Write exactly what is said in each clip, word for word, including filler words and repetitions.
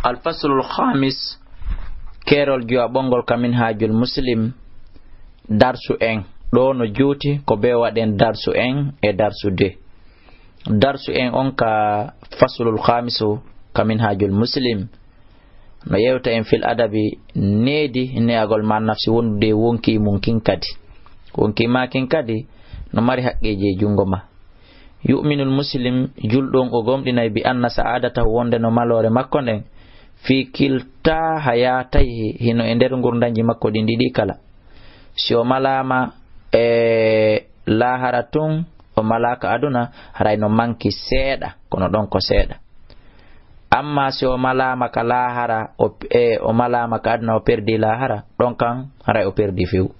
Alfaslul khamis, keerol jowaɓongol ka Minhajul Muslim, darsu en. Ɗo no juuti ko be waɗen darsu en e darsu de. Darsu en on ka faslul khamisu ka Minhajul Muslim. No yewta en fil adabi, needi ne'agol ma nafsi wondude e wonki mum kin kadi. Wonki ma kin kadi no mari haqqeeji e jungo ma. Yu'minul muslim, julɗo on o gomɗinay bi anna sa'adatahu wonde no maloore makko nden fi kilta hayatayhi hino e nder ngurdanji makko ɗin ɗiɗi kala. Si o malaama e laahara tun, o malaaka aduna, haray no manki seeɗa, kono ɗon ko seeɗa. Amma si o malaama ka laahara, o, e, o malaama ka aduna, o perdi laahara, ɗon kan haray o perdi few.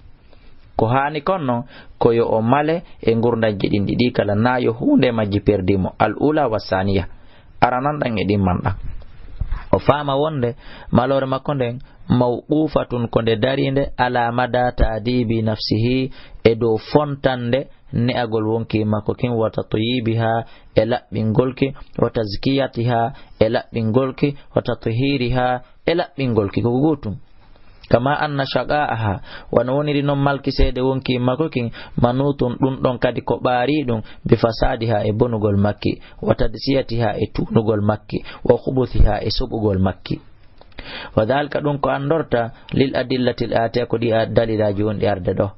Ko haani kon non, ko yo o male e ngurdanji ɗin ɗiɗi kala, na yo huunde majji perdi mo. Al ula wa saniya. Aranan ɗan e ɗin man ɗan. O faama wonde maloore makko nden mawqufatun ko nde darinde ala mada ta'dibi nafsihi e dow fontande ne'agol wonki makko kin wa tatyibiha e laɓɓingol ki wa tazkiyatiha e laɓɓingol ki wa tathiriha e laɓɓingol ki ko gootum. Kama anna shaqa'aha, wano woniri non malki seede wonki makko kin, manutun ɗun ɗon kadi ko ɓaari ɗun, bi fasadiha e bonugol makki, wa tadsiyatiha e tuunugol makki, wa khubuthiha e soɓugol makki. Wa dhalika ɗun ko andorta lil adillatil atiya ko ɗi a-, dalilaaji wonɗi arde ɗo.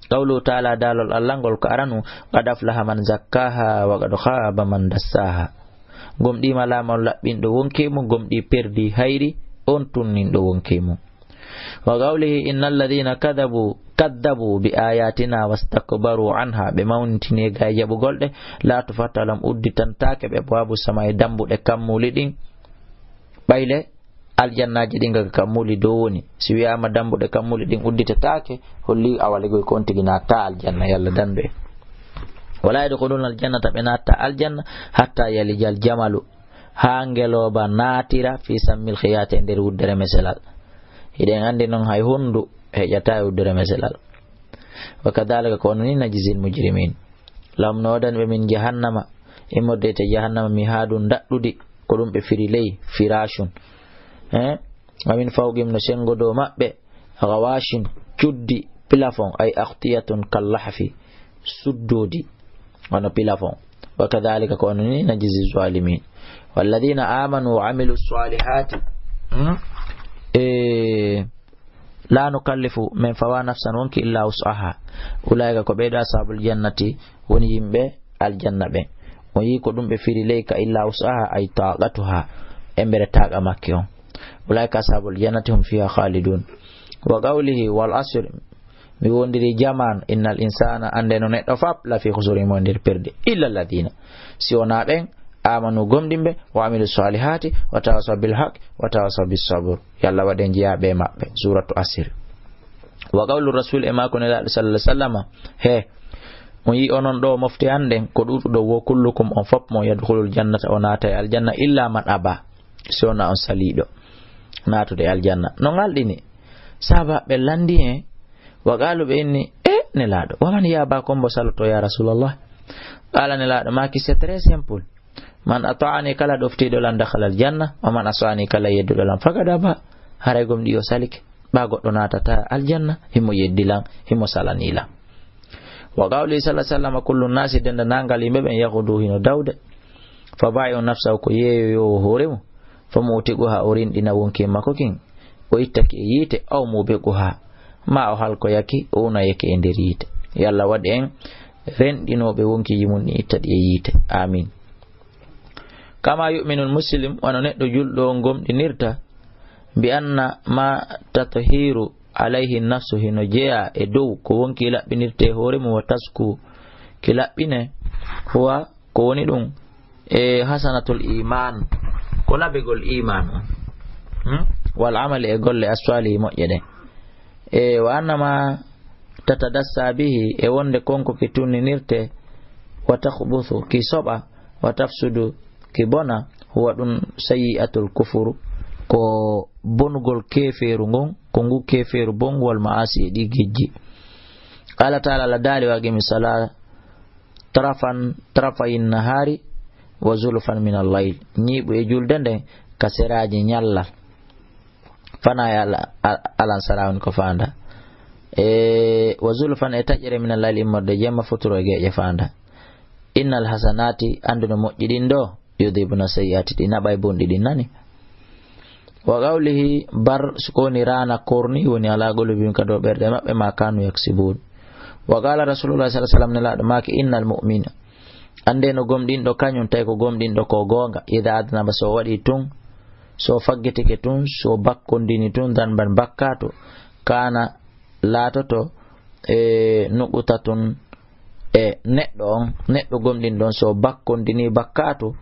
Qawluhu ta'ala, daalol Allah ngol ko aranu, qad aflaha man zakkaha wa qad khaba man dassaha. Gomɗii malaama on laɓɓinɗo wonki mum, gomɗii perdi hayri on tunninɗo wonki mum. Wa qawlihi, innal ladhina kadhabu, kadhabu bi ayatina wastakbaru anha, ɓe mawnitini e gay jaɓugol ɗe, la tufattahu lahum, udditantaake ɓe abwabu samai, dambuɗe kammuuli ɗin. Ɓayle aljannaaji ɗin ga kammuuli dow woni. Si wi'aama dambuɗe kammuuli ɗin udditataake, holli awalegoy ko on tigi naatta aljanna, Yalla dandu en. Wala yadkhuluna aljannata, ɓe naatta aljanna, hatta yalijal jamalu, haa ngelooba naatira fi sammil khiyati, e nder wuddere meselal. Hiɗen anndi non hay hondu heƴata e wuddere meselal. Wa kadhalika, ko onon ni, najzil mujrimin. Lamnoɗen ɓe min jahannama, immorde te jahannama, mihaadun, daɗɗudi, ko ɗum ɓe firi ley, firashun. Eh? Wa min fawqihim, no sengo dow maɓɓe, ghawashin, cuddi, plafond, ay aqtiyatun kal lahfi, suddodi, wano plafond. Wa kadhalika, ko onon ni, najzi zalimin. Walladhina amanu wa amilu salihati. Hmm? Eh, la nukallifu, min fawa nafsan wonki illa wus'aha. Ulaika ko ɓeyɗo ashabul jannati woni yimɓe aljanna ɓen. On yi ko ɗum ɓe firi leyka illa wus'aha ay taqatuha. Embere taqa makki on. Ulaika ashabul jannati hum fiha khalidun. Wa qawlihi wal asr. Mi wondiri jaman, innal insana, ande no neɗɗo fap, la fi khusuri mo nder perde. Illa alladhina. Si wona ɓen, amanu gomɗimɓe, wa amilu salihati, wa tawasaw bil haq, wa tawasaw bis sabr. Yalla waɗen jeyaaɓe e maɓɓe. Suratu Asr. Wa qawlu rasul e maako nelaaɗo sallallahu alaihi wasallama. He, on yi onon ɗo mofte an ɗen, ko ɗuɗuɗo wo kullukum on fop mo yadkhulul jannata o naata e aljanna illa man aba. Si wona on saliiɗo naatude aljanna. No ngalɗini. Sahabaɓe landi en, wa qalu ɓe inni, e nelaaɗo, wa man yaba kombo saloto ya rasulallah? Qala nelaaɗo maaki, c'est très simple. Man ata'ani kala ɗoftiiɗo lan dakhala aljanna, wa man asani kala yedduɗo lan faqad aba. Haray gomɗi o salike. Ɓa goɗɗo naatata aljanna, himo yeddi lan, himo salani lan. Wa qawli sallallahu alaihi wasallam, kullu nasi dendanangal yimɓe ɓen yahudu hino dawde. Fa ba'i'u nafsahu ko yeeyoyowo hoore mum. Fa mu'tiquha o rinɗina wonki makko kin. O ittaki e yiite aw mubiquha. Ma o halkoyaki, o unayake e nder yiite. Yalla waɗ en renɗinooɓe wonkiiji mum ɗin itta ɗi e yiite. Amin. Kama yu'minul muslim, wano neɗɗo julɗo on gomɗinirta, bi anna ma tathiru alayhi nafsu hino jeyaa e dow ko wonki laɓɓinirte e hoore mum wa tasku ki laɓɓine, huwa ko woni ɗum e hasanatul iman, ko labegol iman on. Hmm? Wal amali e golle aswalihi moƴƴe ɗen. E wa annama tatadassa bihi e wonde konko ki tunninirte wa takhbuthu ki soɓa wa tafsudu ki bona huwa ɗum sayyi'atul kufuru ko bonugol keefeeru ngon ko ngu keefeeru bongu wal ma'asi e ɗi gejji. Qala ta'ala, Allah daali wa aqimi sala tarafan, tarafayin nahari wa zulfan min al-layl. Ñiiɓu e julde nden ka seraaji ñallal. Fana e ala-, a-, alan sara woni ko faanda. E, wa zulfan e taƴere min al-layli immorde jemma futuro e geeƴe faanda. Innal hasanati, anduno moƴƴi ɗin ɗo, yudhibna sayyiati, ɗi naɓa e bonɗi ɗin nani. Wa qawlihi bar, so ko woni rana korni, woni ala qulubihim ka dow ɓerɗe maɓɓe ma kanu yaksibun. Wa qala Rasulullah sallallahu alaihi wasallam, nelaaɗo maaki, innal mu'mina, ande no gomɗinɗo kañum, tawi ko gomɗinɗo ko goonga, ida adnaba, so waɗi tun, so faggitike tun, so bakkondini tun, danban bakkatu, kana laatoto, e, nuqtatun, e, neɗɗo on, neɗɗo gomɗinɗo on, so bakkondini bakkatu,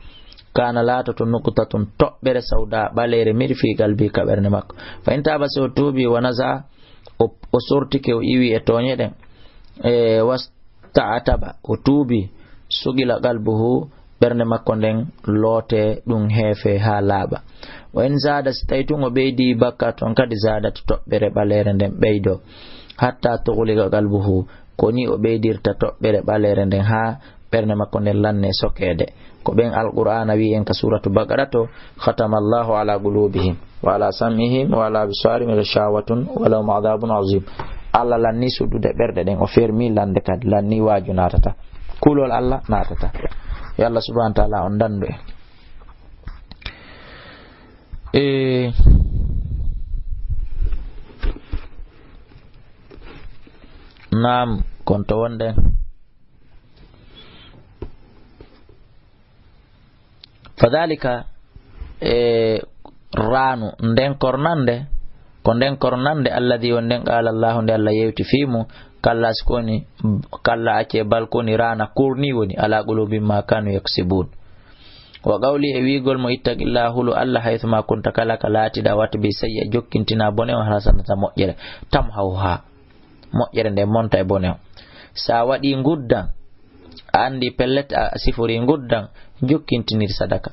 kana laatoto nuqtatun toɓɓere sawda ɓaleere miɗi fi qalbi ka ɓernde makko. Fa in taba, so tuubi, wa naza, o, o sortike, o iwi e tooñe ɗen, e, wasta'taba, o tuubi, sugila qalbuhu, ɓernde makko nden loote ɗum heefe haa laaɓa. Wa in zada, si tawi tun o ɓeydi bakkat on kadi, zadat, toɓɓere ɓaleere nden ɓeydo. Hatta tughliqa qalbuhu, ko ni o ɓeydirta toɓɓere ɓaleere nden haa ɓernde makko nden lanne sokeede. Ko ɓen Alqur'aana wi'i en ka suuratu Baqara to, khatama Allahu ala qulubihim wa ala sam'ihim wa ala absarihim ghishawatun wa lahum adhabun azim. Allah lanni suddude ɓerɗe ɗen, o fermi lande kadi, lanni waaju naatata. Kulol Allah naatata. Yo Allah subhanahu wa ta'ala on dandu en. E, naam, kon to wonɗen. Fadhalika, e, raanu, nden kornande, ko nden kornande, alladhi, won nden, qala Allahu, nde Allah yewti fii mum, kalla, si ko woni, kalla, acce, bal, ko woni, raana, korni woni, ala qulubihim ma kanu yaksibun. Wa qawli, e wi'ugol mo, ittaqillaha, hulu Allah, haythuma kunta, kala ka laatiɗa, watbi sayyi'a, jokkintina bone on, hasanata, moƴƴere, tamhawha, moƴƴere nde monta e bone on. Sa waɗi nguddan, a andi pellet a sifori nguddan, jokkintinir sadaka.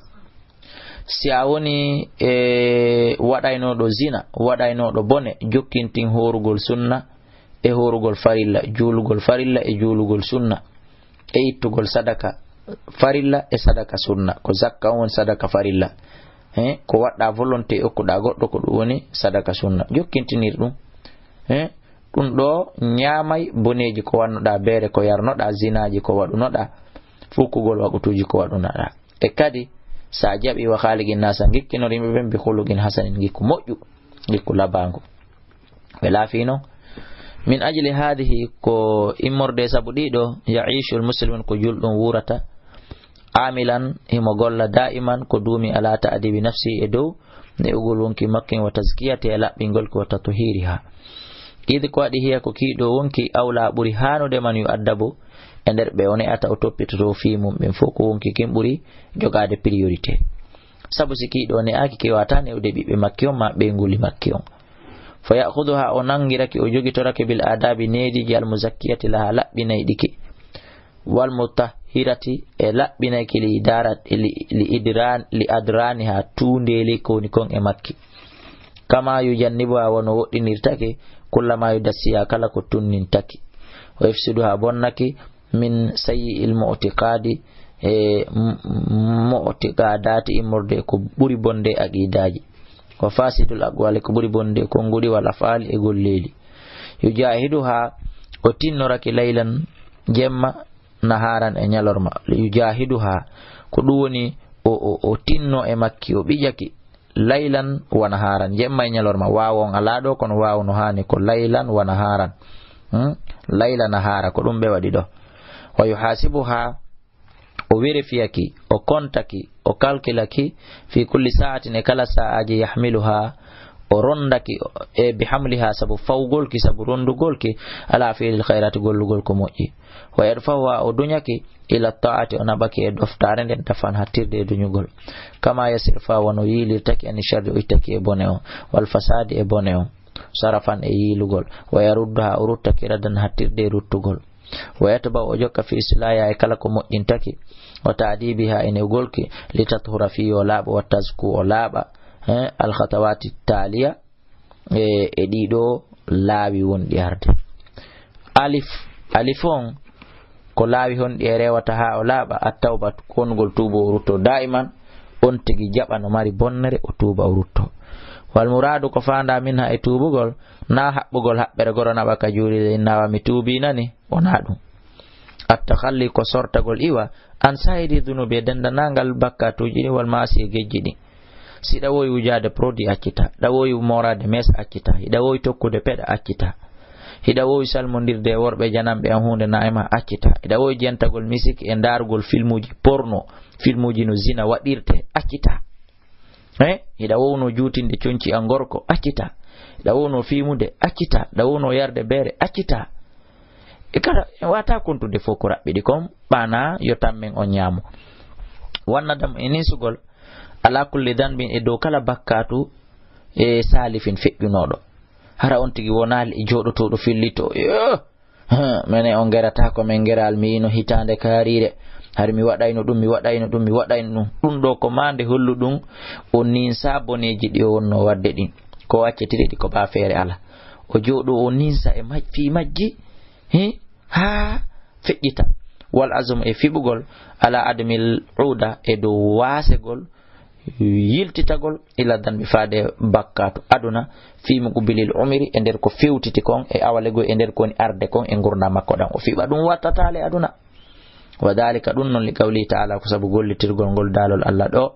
Si a woni e waɗaynooɗo zina, waɗaynooɗo bone, jokkintin hoorugol sunna e hoorugol farilla, juulugol farilla e juulugol sunna, e ittugol sadaka farilla e sadaka sunna. Ko zakka on woni sadaka farilla. He, ko waɗɗa volonté, okkuɗa goɗɗo, ko ɗum woni sadaka sunna. Jokkintinir ɗum. He, ɗum ɗo ñaamay boneeji ko wannoɗa, beere ko yarnoɗa, zinaaji ko waɗunoɗa, fukugol waqutuuji ko waɗunoɗa. E kadi, sa jaɓi, wa khaliqin nasa, ngikkinor yimɓe ɓen, bi khuluqin hasanin, ngikku moƴƴu, ngikku labangu. Ɓe laafi non. Min ajli hadhihi, ko immorde sabu ɗiɗo, ya'ishul muslimun, ko julɗum wuurata, amilan, himo golla, da'iman, ko duumi, ala ta'dibi nafsi, e dow ne'ugol wonki makkin, wa tazkiyati, e laɓɓingol ki, wa tatuhiriha. Id, ko waɗi, hiya, ko kiiɗo wonki, awla, ɓuri haanude, man yu addabu, e nder ɓe o ne'ata, o toppitoto fii mum, ɓen fof ko wonki kin ɓuri jogaade priorité. Sabu si kiiɗo ne'aaki, ki wata ne'ude ɓiɓɓe makki on, ma ɓeynguuli makki on. Fa ya'khuduha, o nangiraki, o jogitoraki, bil adabi, neediiji, al muzakkiyati laha, laɓɓinayɗi ki, wal mutahhirati, e laɓɓinayki, li idara-, li, li idran-, li adraniha, tuundeeli ko woni kon e makki. Kama yujannibuha, wano woɗɗinirtaki, kullama yudassiha, kala ko tunnintaki. Wa yufsiduha, bonnaki, min sayyi'il mu'tiqadi, e m-, mu'tiqadati, immorde ko ɓuri bonde e aqidaaji. Wa fasidul aqwali, ko ɓuri bonde e konguɗi, wal af'ali, e golleeli. Yujahiduha, o tinnoraki, laylan, jemma, naharan, e ñalorma. Yujahiduha, ko ɗum woni o, o, o tinno e makki, o ɓiƴaki, laylan wa naharan, jemma e ñalorma. Waawu on alaa ɗo, kono waawu no haani ko laylan wa naharan. Hmm? Layla nahara, ko ɗum ɓe waɗi ɗo. Wa yuhasibuha, o werefiyaki, o kontaki, o kalkilaki, fi kulli sa'atin, e kala sa'aaji, yahmiluha, o rondaki, e bi hamliha, sabu fawgolki, sabu rondugolki, ala fi'lil khayrati, gollugol ko moƴƴi. Wa yadfa'uha, o duñaki, ila ta'ati, o naɓaki e ɗoftaare nden, dafan, hattirde e duñugol. Kama yasirfa, wano yiilirtaki, ani sharri, o ittaki e bone on, wal fasadi, e bone on, sarafan, e yiilugol. Wa yarudduha, o ruttaki, raddan, hattirde e ruttugol. Wa yatba'u, o jokka, fi islaya, e kala ko moƴƴintaki, wa ta'dibiha, e newgolki, li tathura, fi yo laaɓa, wa tazku, o laaɓa, eh, al khatawati taliya, e, e ɗiɗo laawi wonɗi arde. Alif, alif on, ko laawi honɗi e rewata haa o laaɓa? At-tawbatu, ko wonugol tuubo, o rutto daiman, on tigi jaɓa no mari bonnere, o tuuba, o rutto. Wal muraadu ko faanda minha e tuubugol, na haɓɓugol haɓɓere goro naɓa ka juulirde, inna wa mi tuubi nani, wonaa ɗum. At-takhalli ko sortagol iwa, an sa'iri dunubi e dendanangal bakkatuuji ɗin wal maasi e gejji ɗin. Si ɗa wowi wujaade produit accita, ɗa wowi mooraade mees accita, hiɗa wowi tokkude peɗa accita. Hiɗa wowi salmondirde e worɓe jananɓe an huunde na e ma accita. Hiɗa wowi jentagol misik e ndaarugol filmuuji porno, filmuuji no zina waɗirte accita. Eh, hiɗa wowno juutinde conci an gorko accita. Hiɗa wowno fiimude accita. Hiɗa wowno yarde beere accita. E kala, en wata kontude fof ko raɓɓiɗi kon, ɓana yo tammen on ñaamo. Wannadam e ninsugol, ala kulli danbin e dow kala bakkatu e salifin feƴƴunooɗo. Hara on tigi wonaali e jooɗotooɗo fillito. Yoo! Ha, mene on gerata ko men geral mi ino hitaande kaariire. Hari mi waɗayno ɗum, mi waɗayno ɗum, mi waɗayno ɗum. Ɗum ɗo ko maande hollu ɗum o ninsa boneeji ɗi o wonno waɗde ɗin. Ko accitiri ɗi ko ba feere ala. O jooɗo o ninsa e maj-, fii majji. He? Haa feƴƴita. Wal azum e fiɓugol ala adamil uda e dow waasegol yiltitagol ila danbi faade bakkatu aduna, fi muqbilil umri e nder ko fewtiti kon e awalegol e nder ko woni arde kon e ngurndan makko ɗan. O fiɓa ɗum wattatale aduna. Wa dhalika ɗum non li qawli ta'ala ko sabu gollitirgol ngol daalol Allah ɗo.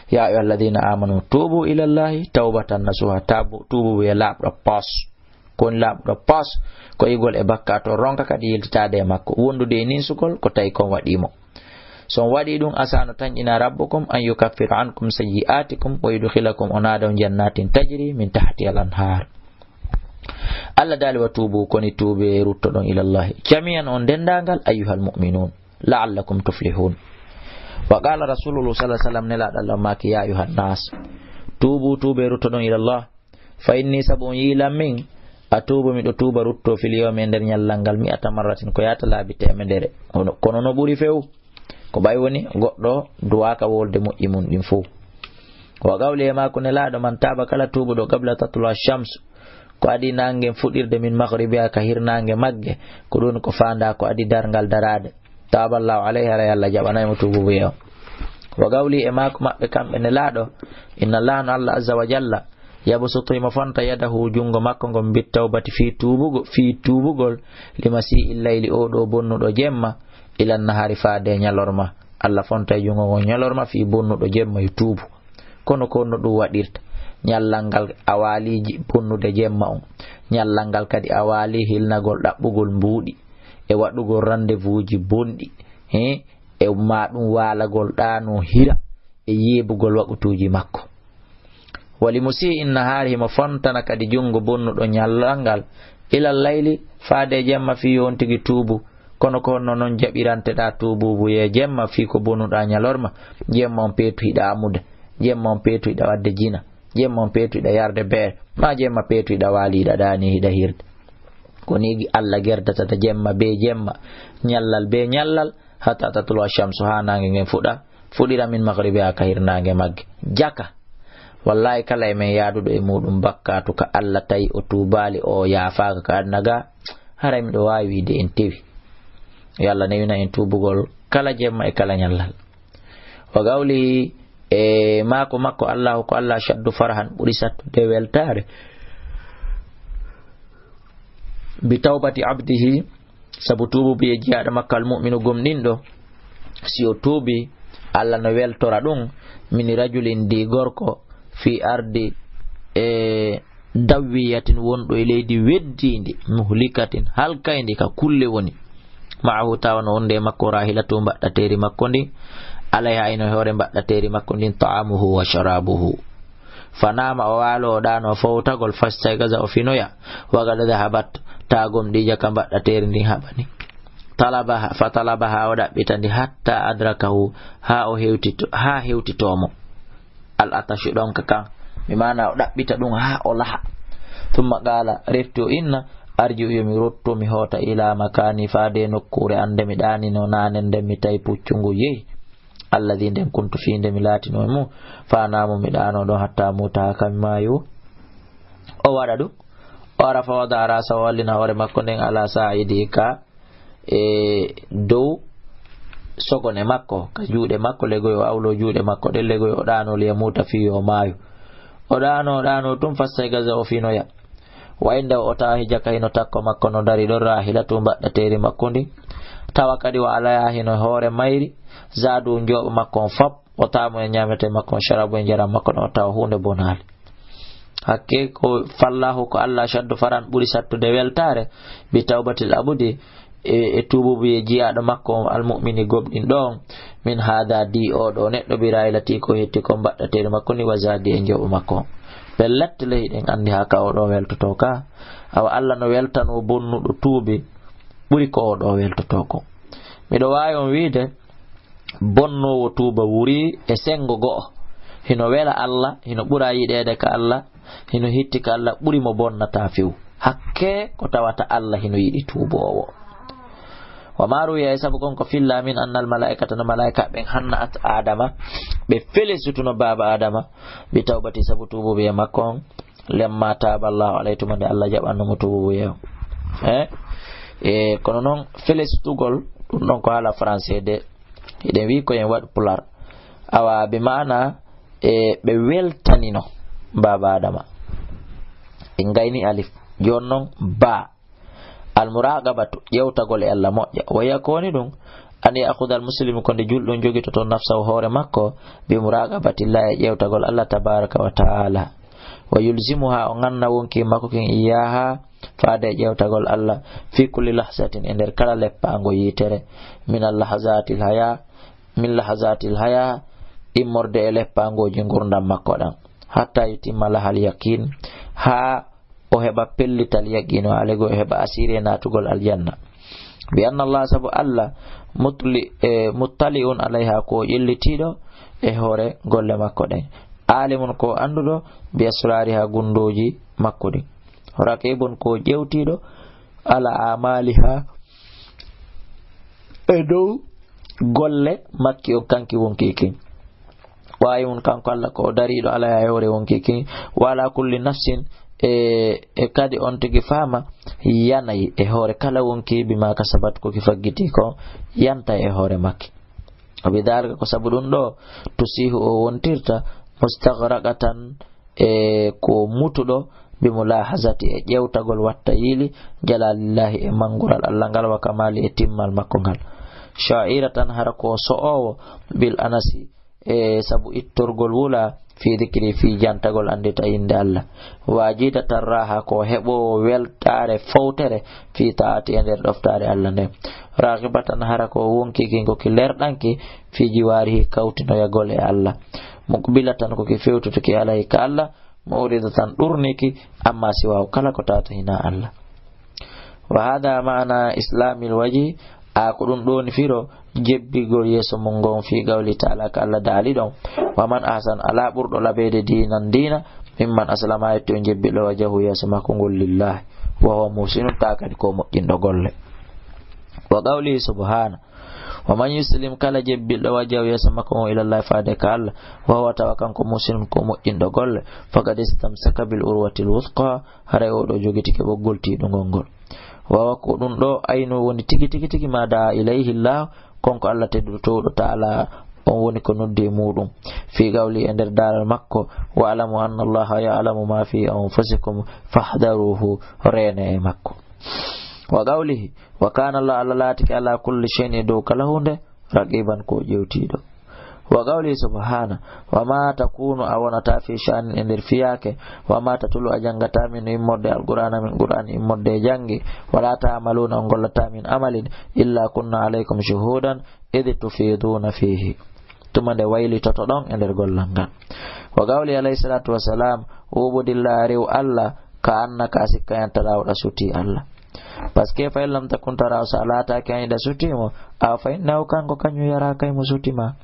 Ya ayyuhalladhina amanu tubu ila Allahi tawbatan nasuha. Tabu, tuubu wiye laaɓɗo pos. Ko woni laaɓɗo pos, ko igol e bakka to ronka kadi yiltitaade e makko. Wondude e ninsugol ko tawi kon waɗii mo. So on waɗii ɗum, asa no tanƴina rabbukum an yukaffira ankum sayyi'atikum wa yudkhilakum o naada on jannatin tajri min tahtiha al anhar. Allah daali wa tuubu koni tuube ruttoɗon ilallahi. Jami'an on denndaangal ayyuhal mu'minun. La'allakum tuflihun. Wa qala rasulullah sallallahu alaihi wasallam nelaɗo Allah maaki ya ayyuhan nas. Tuubu tuube ruttoɗon ilallah. Fa inni sabu on yiilan min, a tuubu miɗo tuuba rutto fil yawmi e nder ñallal ngal mi'ata marratin ko yaata laabi teemedere. Kono, kono no ɓuri few, ko ɓay woni goɗɗo duwaaka wolde moƴƴi mum ɗin fow. Wa qawli e maako nelaaɗo man taaba kala tuubuɗo qabla tatlu'a shams, ko adi nange fuɗirde min maghribiha ka hirnange magge, ko ɗum ko faanda ko adi darngal daraade. Taaballahu alayhi, hara Alla jaɓanay mo tuububu yeewa. Wa qawli e maako maɓɓe kamɓe nelaaɗo, inna Allaha no Alla azza wa jalla, yabsutu himo fonta yadahu junngo makko ngon bit tawbati fii tuubugo-, fii tuubugol, li masii'il layli o ɗo bonnuɗo jemma, ilan nahari faade ñalorma. Alla fonta e junngo ngon ñalorma fii bonnuɗo jemma yo tuubu. Kono ko no ɗum waɗirta. Ñallal ngal a waaliiji bonnude jemma on. Ñallal ngal kadi a waali hilnagol ɗaɓɓugol mbuuɗi. E waɗugol rendez-vous ji bonɗi. He? E ma ɗum waalagol ɗaano hira. E yeebugol waqutuuji makko. Wali musii in nahaari himo fontana kadi junngo bonnuɗo ñallal ngal. Ilal layli faade jemma fii yo on tigi tuubu. Kono ko honno non jaɓiranteɗaa tuubuubu ye jemma fii ko bonuɗaa ñalorma? Jemma on peetu hiɗa amude, jemma on peetu hiɗa waɗde jina, jemma on peetu hiɗa yarde beere, maa jemma peetu hiɗa waali hiɗa ɗaani hiɗa hirde. Ko nii Alla gerdatata jemma bee jemma, ñallal bee ñallal, hatta tatlu'a shamsu, haa naange ngen fuɗa, fuɗira min maghribiha ka hirnaange magge. Jaka. Wallaahi kala e men yaaduɗo e muuɗum bakkaatu ka Alla tawi o tuubaali o yaafaaka ka aduna ga, haray miɗo waawi wiide en tewi. Yo Alla newina en tuubugol kala jemma e kala ñallal. Wa qawlihi e maako makko Allahu ko Alla shaddu farhan ɓuri sattude weltaare. Bi tawbati abdihi sabu tuububu e jiyaaɗo makko al mu'minu gomɗinɗo, si o tuubi, Alla no weltora ɗum, min rajulin ndi gorko, fi ardi e dawwiyatin wonɗo e leydi weddiindi, muhlikatin halkayndi ka kulle woni. Ma'ahu tawa no wonde e makko rahilatu mbaɗɗateeri makko ndin, alayha ino e hoore mbaɗɗateeri makko ndin ta'amuhu wa sharabuhu. Fanama o waalo o ɗaano fowtagol fastayqaza o finoya. Wa qad dhahabat ta gomɗija ka mbaɗɗateeri ndin haɓani. Talabaha, fa talabaha o ɗaɓɓita ndi hatta adrakahu ha o hewtito, ha hewtitomo. Al atashu ɗonka kan. Mi mana o ɗaɓɓita ɗum ha o laha. Thumma qala refti o inna arji'u yo mi rutto mi hoota ila makani faade nokkuure ande mi ɗaanino naane nden mi tawi puccu ngu yehi. Alladhi nden kuntu fii nde mi laatino e mum, fa naamu mi ɗaano ɗon hatta muuta haa ka mi maayo. O waɗa ɗum, o ara fa wada rasa o wallina hoore makko nden ala sa'idi ka e dow sogone makko, ka juuɗe makko, legoy o awlo juuɗe makko ɗen, legoy o ɗaanoo liyamuuta fii yo o maayu. O ɗaanoo, o ɗaanoo tun fastayqaza o finoya. Wa indahu o tawa hijja ka hino takko makko no dari ɗon raahilatu mbaɗɗateeri makko ndin. Tawa kadi wa alayha hino hoore mayri, zaadu njooɓo makko on fop, o taamo e ñaametee makko on, sharabu e njaram makko ɗon, o tawa huunde bonaali. Hakke ko fallahu ko Allah shaddu faran ɓuri sattude weltaare, bi tawbatil abudi, e, e tuububuye jiyaaɗo makko on almu'mini gomɗinɗo on, min haada di o ɗo neɗɗo bi raahilati ko hetti ko mbaɗɗateeri makko ni wa zaadi e njooɓo makko on. Pellet le hiɗen anndi haa ka o ɗo weltotoo ka. Awa Allah no weltanoo bonnuɗo tuubi ɓuri ko o ɗo weltotoo ko. Miɗo waawi on wiide, bonnoowo tuuba wuuri e senngo go'o. Hino wela Allah, hino ɓura yiɗeede ka Allah, hino hitti ka Allah, ɓuri mo bonnataa few. Hakke ko tawata Allah hino yiɗi tuuboowo. Wa ma ruwiya e sabu kon ko fillaa min annal malaa'ikata no malaa'ika ɓen hanna'at Aadama, ɓe felesituno baaba Aadama, bi tawbati sabu tuububuye makko on, lamma taaba Allahu alayhi tuma nde Allah jaɓanno mo tuububuye on. Eh? E, kono non felesitugol, ɗum ɗon ko haala français de, hiɗen wi'i ko en waɗu pular. Awa, bi maana, e, ɓe weltanino baaba Aadama. En gayni alif. Jooni non, ba. Al muraqabatu, ƴewtagol e Allah moƴƴa. Wa hiya ko woni ɗum, an ya'khudha al muslimu ko nde julɗo jogitoto nafsahu hoore makko, bi muraqabatillahi e ƴewtagol Allah tabaraka wa ta'ala. Wa yulzimuha o ganna wonki makko kin iyaha faade e ƴewtagol Allah fi kulli lahzatin e nder kala leppaango yitere min al lahzatil haya min lahazatil haya, immorde e leppaangooji ngurndan makko ɗan, hatta yutimma lahal yaqiin, haa o heɓa pellital yaqiin, o alego o heɓa asiri e naatugol aljanna. Bi anna Allah, sabu Allah, mutli-, e, muttali'un alayha, ko o ƴellitiiɗo e hoore golle makko ɗen. Alimun, ko o annduɗo, bi asrariha, gunndooji makko ɗin. Raqibun, ko o ƴeewtiiɗo, ala amaliha, e dow golle makki on kanki wonkii kin. Waawi mun kanko Allah ko o dariiɗo alaa e hoore wonkii kin, wa ala kulli nafsin, e, e kadi on tigi faama yanay e hoore kala wonkii bima kasabat ko ki faggitii ko yanta e hoore makki. Wa bidhalika ko sabu ɗum ɗo tusihu o wontirta mustaghraqatan e ko mutuɗo, bi mulahazati e ƴewtagol watta yiili, jalalillahi e mangural Allah ngal, wa kamali e timmal makko ngal. Sha'iratan hara ko so'owo, bil anasi e sabu ittorgol wula, fi dhikri fi jantagol andita inde Allah. Wajidatan raha ko heɓowo weltaare fowtere, fi ta'ati e nder ɗoftaare Allah nden. Raghibatan hara ko wonki kin ko ki lerɗanki, fi jiwarihi kawtinoyagol e Allah. Muqbilatan ko ki fewtutuki alayhi ka Allah, mu'ridatan ɗurniki, amma siwahu kala ko tawata hina Allah. Wa hada ma'ana islamil waji, a ko ɗum ɗoni firo jebbigol yeeso mum ngon fi qawli ta'ala ka Allah daali ɗon. Wa man ahsan ala ɓurɗo labeede diinan diina, mimman aslama yetti on jebbiɗo wajahu yeeso makko ngol lillahi. Wa huwa muhsinun ta kadi ko moƴƴinɗo golle. Wa qawlihi subhana. Wa man yuslim kala jebbilɗo wajahu yeeso makko on ilallahi faade ka Allah. Wa huwa tawa kanko muhsinun ko moƴƴinɗo golle. Faqad istamsaka bil urwatil wuthqa. Haray o ɗo jogitike ɓoggol tiiɗungol ngol. Wawa ko ɗum ɗo aynu woni tigi, tigi, tigi ma da'a ilayhi Allah, kon ko Allah tedduɗo towɗo ta'ala on woni ko noddi e muɗum. Fi qawli e nder daral makko, wa alamu anna Allah ya'lamu ma fi anfusikum fahdaruhu, reene e makko. Wa qawlihi, wa kana Allah, Allah laatike ala kulli shay'in e dow kala hunde, raqiban ko ƴewtiiɗo. Wa qawli subhana, wa ma takunu a wonata fi sha'nin e nder fiyaake, wa ma tatulu a janngata min immorde alqur'ana min qur'an immorde e janngi, wa la ta'maluna on gollata min amalin, illa kunna alaykum shuhudan, idh tufiduna fihi. Tuma nde waylitoto ɗon e nder gollal ngal. Wa qawli alayhi salatu wa salam, ubudillah rew Allah, ka annaka a sikka yanta rawɗa suti Allah. Parce que fa in lam takun tarahu sa laataki an iɗa suti mo, awa fa innahu kanko kañum yara kay mo suti ma.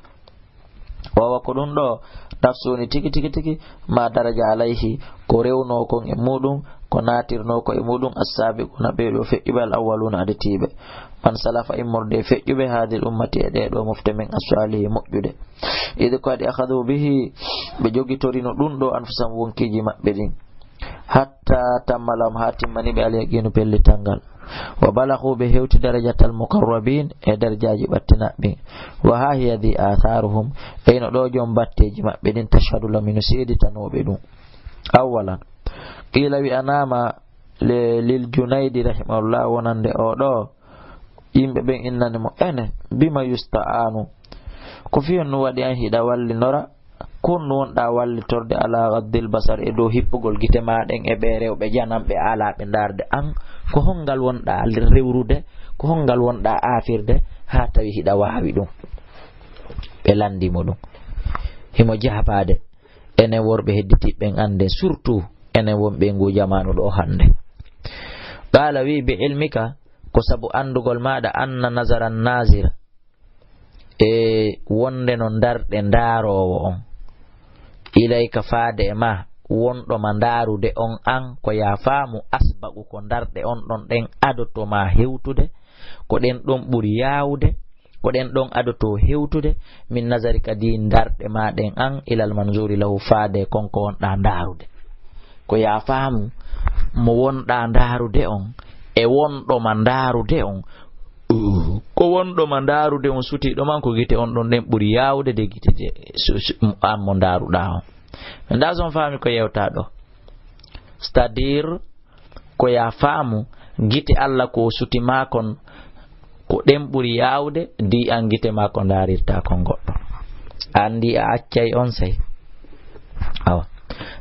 Wawa ko ɗum ɗo nafsu woni tigi, tigi, tigi ma daraja alayhi, ko rewno kon e muɗum, ko natirno ko e muɗum, assabiquna ɓe ɗo feƴƴuɓe al awwaluna aditiɓe. Man salafa immorde e feƴƴuɓe hadil ummati e ɗe ɗo mofte men aswalihi moƴƴude. Idi ko adi akhadhu bihi ɓe jogitorino ɗum ɗo anfusam wonkiji maɓɓe ɗin. حتى تم لهم, haa timmani ɓe, اليقين, pellital ngal. وبلغوا, ɓe hewti, درجة المقربين, e darjaaji ɓattinaɓɓe. وها هي ذي آثارهم, eyno ɗo joom batteeji maɓɓe ɗin, تشهد لهم, hino seeditanoo ɓe ɗum. أولا, قيل, wi'anaama, للجنيد رحمه الله, wonande oo ɗoo, yimɓe ɓen innani mo, ene, بم يستعان, ko fii honɗum waɗi an hiɗa wallinora, ko honɗum wonɗaa wallitorde, على غض البصر, e dow hippugol gite maa ɗen e ɓee rewɓe jananɓe aalaaɓe ndaarde an, ko honngal wonɗaa rewrude, ko honngal wonɗaa aafirde, haa tawi hiɗa waawi ɗum? Ɓe lanndii mo ɗum. Himo jaabaade. Enen worɓe hedditiiɓe ɓen annden, surtout enen wonɓe e nguu jamaanu ɗoo hannde. قال, wi'i, بعلمك, ko sabu anndugol maaɗa, أن نظر الناظر, e wonde no ndarɗe ndaaroowo on, إليك, faade e maa, wonɗo ma ndaarude on an, ko yaa faamu, أسبق, ko ndarɗe on ɗon ɗen adotoo ma hewtude, ko ɗen ɗon ɓuri yaawude, ko ɗen ɗon adotoo hewtude, من نظرك, ɗii ndarɗe maa ɗen an, إلى المنظور له, faade kon ko wonɗaa ndaarude. Ko yaa faamu, mo wonɗaa ndaarude on, e wonɗo ma ndaarude on, ko wonɗo ma ndaarude on, sutiiɗo ma on, ko gite on ɗon ɗen ɓuri yaawude de gite ɗe su-, su-, an mo ndaaruɗaa on. Mi anndaa si on faami ko yewtaa ɗoo. C'est-à-dire, ko yaa faamu, gite Alla ko o suti maa kon, ko ɗen ɓuri yaawude, ɗii an gite maa ko ndaarirtaa kon goɗɗo. A anndi a accay on sey. Awa.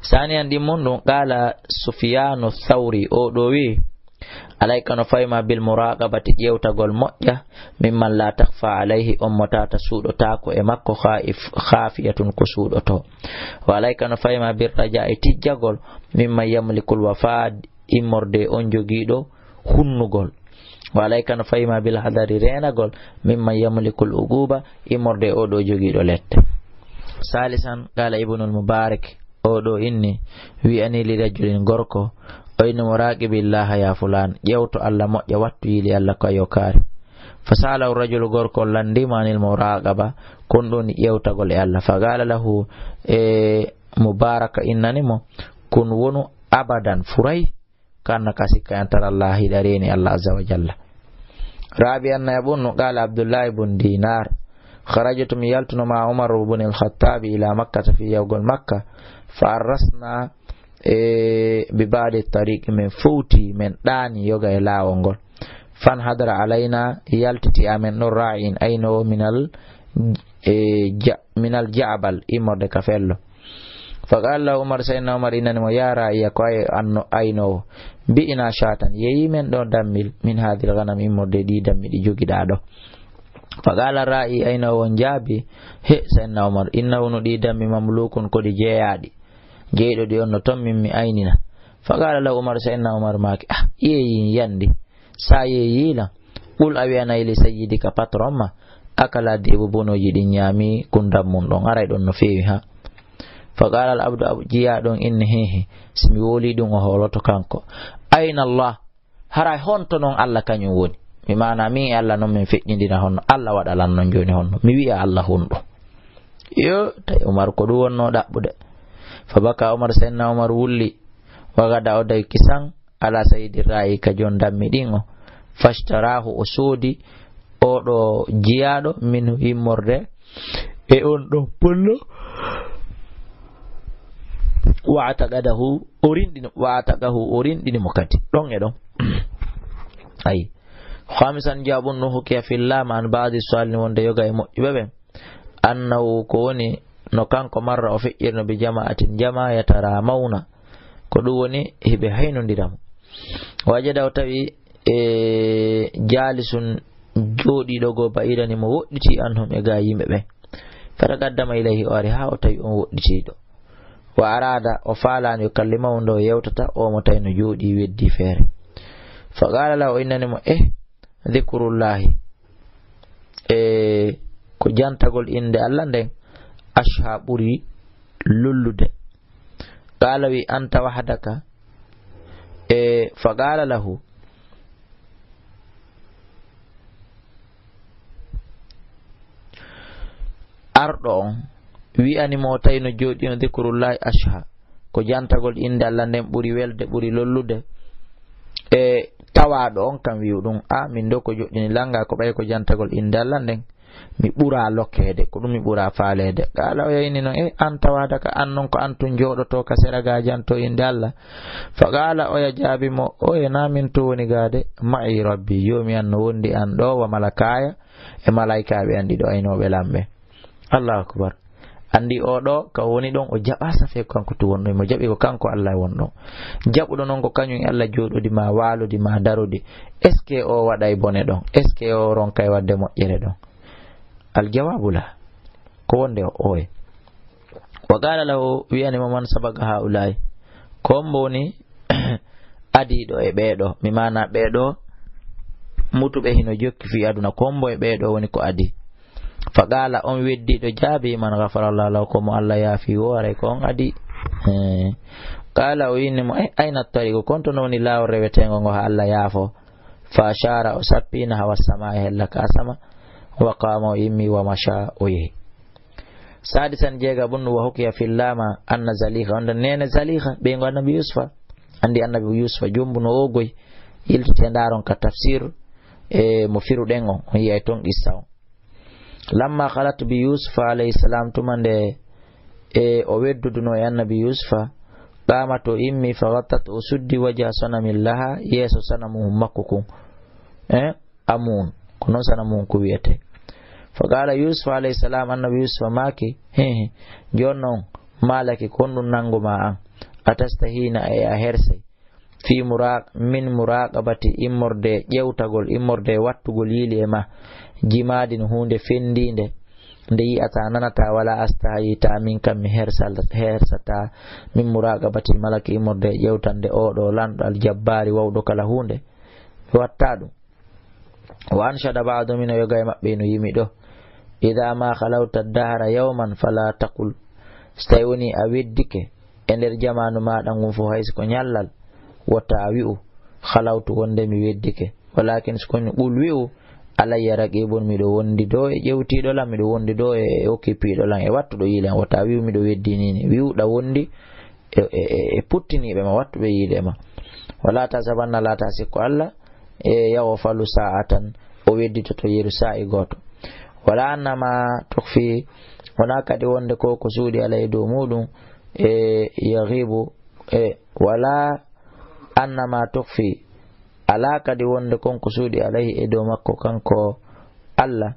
Saaniyan ɗimmun ɗum, قال سفيان الثوري, oo ɗoo wi'i, عليك, no fayma, بالمراقبة, ƴeewtagol moƴƴa, ممن لا تخفى عليه, on mo tawata suuɗotaako e makko, خائف-, خافية, ko suuɗotoo. وعليك, no fayma, بالرجاء, tijjagol, ممن يملك الوفاء, immorde e on jogiiɗo hunnugol. وعليك, no fayma, بالحذر, reenagol, ممن يملك العقوبة, immorde e oo ɗoo jogiiɗo lette. ثالثا, قال ابن المبارك, oo ɗoo inni, wi'ani, لرجل, gorko, o inni mo, راقب الله يا فلان, ƴeewtu Alla moƴƴa, wattu yiili Alla ko a yokkaari. فسأله الرجل, gorko on lanndii mo, عن المراقبة, ko honɗum woni ƴeewtagol e Alla. فقال له, e Mubaaraka innani mo, كن, wonu, أبدا, furay, كأنك, sikka en, ترى الله, hiɗa reeni Alla, عز وجل. رابعا, nayaɓun, قال عبد الله بن دينار, خرجت, mi yaltuno, مع عمر بن الخطاب إلى مكة, fii yahugol Makka, فعرسنا, e, ببعض الطريق, men fowtii, men ɗaanii yoga e laawol ngol. فانحدر علينا, yaltiti e amen ɗon, راع, aynoowo, من ال-, e, ja-, من الجعبل, immorde ka fello. فقال له عمر, Sayyidina Umar innani mo, يا راعي, ko an, anno-, aynoowo, بئنا شاة, yeeyii men ɗoo dammil, من هذه الغنم, immorde e ɗii dammi ɗi jogiɗaa ɗoo. فقال الراعي, aynoowo on jaabii, he, Sayyidina Umar, إنه, no ɗii dammi, مملوك, ko ɗi jeyaaɗi. Jeyɗo ɗi on no ton, min mi aynina. فقال له عمر, Sayyidina Umar maaki, ah, yeeyii yandi. Sa yeeyii lan, قل, a wi'anay, لسيدك, patron ma, أكلا الذئب, bonooji ɗin ñaamii kundan mun ɗon, aray ɗon no feewi, ha. فقال العبد, ab-, jiyaaɗo on inni, hehe, si mi wowlii ɗum o hooloto kanko. أين الله, haray honto non Alla kañum woni? Mi maana, min e Alla non min feƴƴindira honno? Alla waɗa lan non jooni honno? Mi wi'a Alla honɗum? Yo, tawi Umar ko ɗum wonno ɗaɓɓude. فبكى عمر, Sayyidina Umar wulli, وغدا, o dawi kisan, على سيد الراعي, ka jon dammi ɗin o. فاشتراه, o soodi oo ɗoo jiyaaɗo, منه, immorde e on ɗon pullo. واعتقده, o rinɗini, واعتقه, o rinɗini mo kadi. Ɗon e ɗon. Ayi. خامسا, jawaabun, no hokki في الله عن بعض الصالحين, wonde yoga e moƴƴuɓe ɓen. أنه, ko woni, no kanko, مر, o feƴƴirno, بجماعة, jamaa, يترامون, ko ɗum woni hiɓe haynondira mo. وجد, o tawi, e, جالس, jooɗiiɗo goo, بعيدا, himo woɗɗitii, عنهم, e gaa yimɓe ɓen. فتقدم إليه, o ari haa o tawi on woɗɗitiiɗo. وأراد, o faalaani, يكلمه, nde o yewtata, oo mo tawi no jooɗii weddii feere. فقال له, o innani mo, eh, ذكر الله, e ko jantagol innde Alla nden, أشهى, ɓuri lollude. قال, wi, أنت وحدك, e, فقال له, arɗo on wi'ani mo, o tawi no jooɗii on, ذكر الله أشهى, ko jantagol innde Allah nden ɓuri welde, ɓuri lollude. E tawaaɗo on kam wi'u ɗum, "A, min ɗo ko joɗɗini lannga ko ɓay ko jantagol innde Allah nden. Mi ɓuraa lokkeede, ko ɗum mi ɓuraa faaleede." Qaala oya inni non, "E an tawaada ka, an non ko an tun jooɗotoo ka sera ga janto innde Allah?" Fa qaala oya jaabi mo, "Oye, na min tun woni gaade. Ma'i Rabbi, Joomi an no wondi an ɗo, wa malakaaya, e malaykaaɓe an ɗiɗo aynooɓe lamɓe." Allahu akbar. Anndi o ɗo ka woni ɗon, o jaɓa safe kanko tun wonɗo, mo jaɓi ko kanko Allah won ɗon. Jaɓuɗo non ko kañum e Allah jooɗodi ma, waalodi ma, darodi. Est-ce que o waɗay bone ɗon? Est-ce que o ronkay waɗde moƴƴere ɗon? Al jawaabu la. Ko wonde o oye. Wa qaala lahu, wi'ani mo, "Man sabaqa haa'ulaa'i?" Ko hombo woni adiiɗo e ɓeeɗo? Mi maana ɓeeɗo mutuɓe hino jokki fii aduna, ko hombo e ɓeeɗo woni ko adii? Fa qaala, on weddiiɗo jaabi, "Man ghafarallahu lahu, ko mo Allah yaafi wo, aray ko on adii." Hee. Qaala, o inni mo, "Eh, ayna tariqu, kon to no woni laawol reweteengo ngo haa Allah yaafo?" Fa ashaara, o sappi, nahwa samaa'i, hella ka asama. Wa qaama, o immi, wa masha, o yehi. Saadisan, jeegaɓun, wa hukiya fil laama anna Zaliha, on ɗon neene Zaliha, ɓeyngu Annabi Yusufa. Anndi Annabi Yusufa jombuno o goy, yiltete ndaaron ka tafsir, e mo firuɗen on, on yi'ay ton qissa on. Lamma khalat bi Yusufa alayhi salam, tuma nde e o wedduduno e Annabi Yusufa, qaamat, o immi, fa ghattat, o suddi, wajha sanamin laha, yeeso sanamu makko kun. Eh? Amun, ko non sanamu on ko wi'ete. Fa qaala Yusufa alayhi salam, Annabi Yusufa maaki, "He, he, jooni non, maa laki, ko honɗun nanngu maa an? Atastahina, e a hersay, fi mura-, min muraqabati, immorde ƴewtagol, immorde wattugol yiili e ma, jimaadin, huunde fenndiinde, nde yi'ataa, nanataa, wala astahyi, ta min kam mi hersal-, hersataa, min muraqabati malaki, immorde ƴewtande oo ɗoo lanɗo, al jabbaari, wawɗo kala huunde, mi wattaa ɗum." Wa anshada ba'duhum, hino yoga e maɓɓe hino yimi ɗo, "Idha ma khalawta dahra yawman fala taqul." So tawi woni a weddike e nder jamaanu maaɗa ngun fof, hay so ko ñallal, wota a wi'u, "Khalawtu, wonde mi weddike." Walakin so ko woni, "Qul", wi'u, "Alayya raqibun", miɗo wondi ɗo e ƴewtiiɗo lan, miɗo wondi ɗo e okkipiiɗo lan, e wattuɗo yiile an. Wota wi'u, "Miɗo weddinii nii." Wi'u, "Ɗa wondi e, e, e, e puttiniiɓe ma, wattuɓe yiide ma. Wala tahsabanna, laata sikko Allah, e, yaghfalu sa'atan, o wedditoto yeru saa'i gooto. Wala anna ma tukhfi, wona kadi wonde ko ko suuɗi alayhi dow muɗum, e, yaghibu, e, wala anna ma tukhfi, alaa kadi wonde kon ko suuɗi alayhi e dow makko kanko Allah,